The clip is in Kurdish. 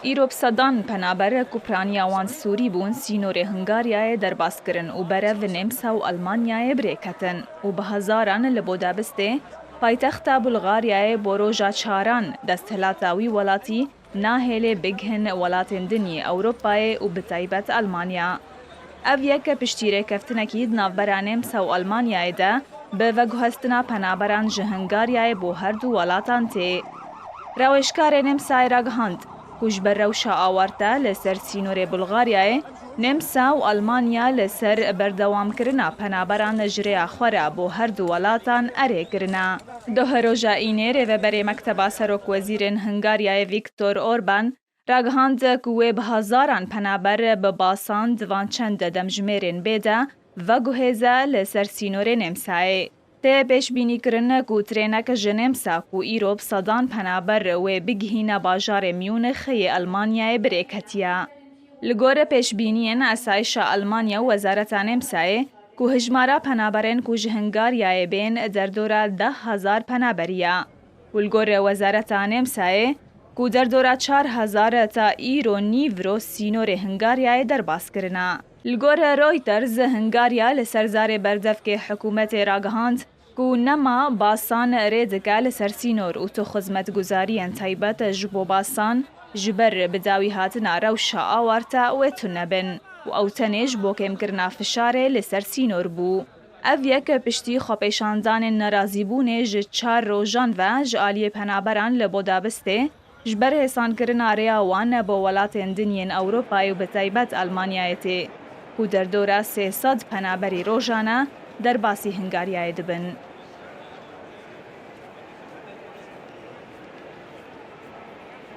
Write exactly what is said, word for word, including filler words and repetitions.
Îro bi sedan penaber ku piraniya wan Sûrî bûn, sînorê Hungaryayê derbas kirin û berev Nemsa û Almanyayê bi rê ketin û bi hezaran li Budapestê, paytexta Bulgaryayê, bo roja çaran desthilata wî welatî nahêlê bigihin welatên din yê Ewropayê û bi taybet Almanya. Ev yek piştî rêkeftinekî di navbera Nemsa û Almanyayê de bi veguhestina penaberan ji Hungaryayê bo her du welatan tê. Rawêjkarê Nemsayê ragihand ku ji ber rewşa awarte li ser sînorê Bulgaryayê, Nemsa û Almanya li ser berdewamkirina penaberan ji rêya xwe re bo her du welatan erê kirine. Doh roja Înê rêveberê Mekteba Serokwezîrên Hungaryayê Viktor Orban ragihand ku wê bi hezaran penaber bi basan di van çend demjimêrên bê de veguhêze li ser sînorê Nemsayê. Tê pêşbînî kirin ku trênek ji Nemsa ku îro bi sedan penaber wê bigihîne bajarê Munîx yê Almanyayê bi rê ketiye. Li gor pêşbîniyên Asayişa Almanya û Wezareta Nemsayê, ku hijmara penaberên ku ji Hungaryayê bên derdora deh hezar penaberî ye û li gor Wezareta Nemsayê, ku derdora çar hezar ta îro nîvro sînorê Hungaryayê derbas kirine. Li gor Reuters, Hungarya li ser zarê berdevkê hikûmetê ragihand ku nema basan rê dike li ser sînor û tu xizmetguzariyên taybet ji bo basan ji ber bi dawî hatina rewşa awarte wê tune bin û ew tenê ji bo kêmkirina fişarê li ser sînor bû. Ev yek piştî xwepêşandanên nerazîbûnê ji çar rojan ve ji aliyê penaberan li Budapestê ji ber hêsankirina rêya wan bo welatên din yên Ewropayê û bi taybet Almanyayê tê, ku derdora sê sed penaberî rojane derbasî Hungaryayê dibin.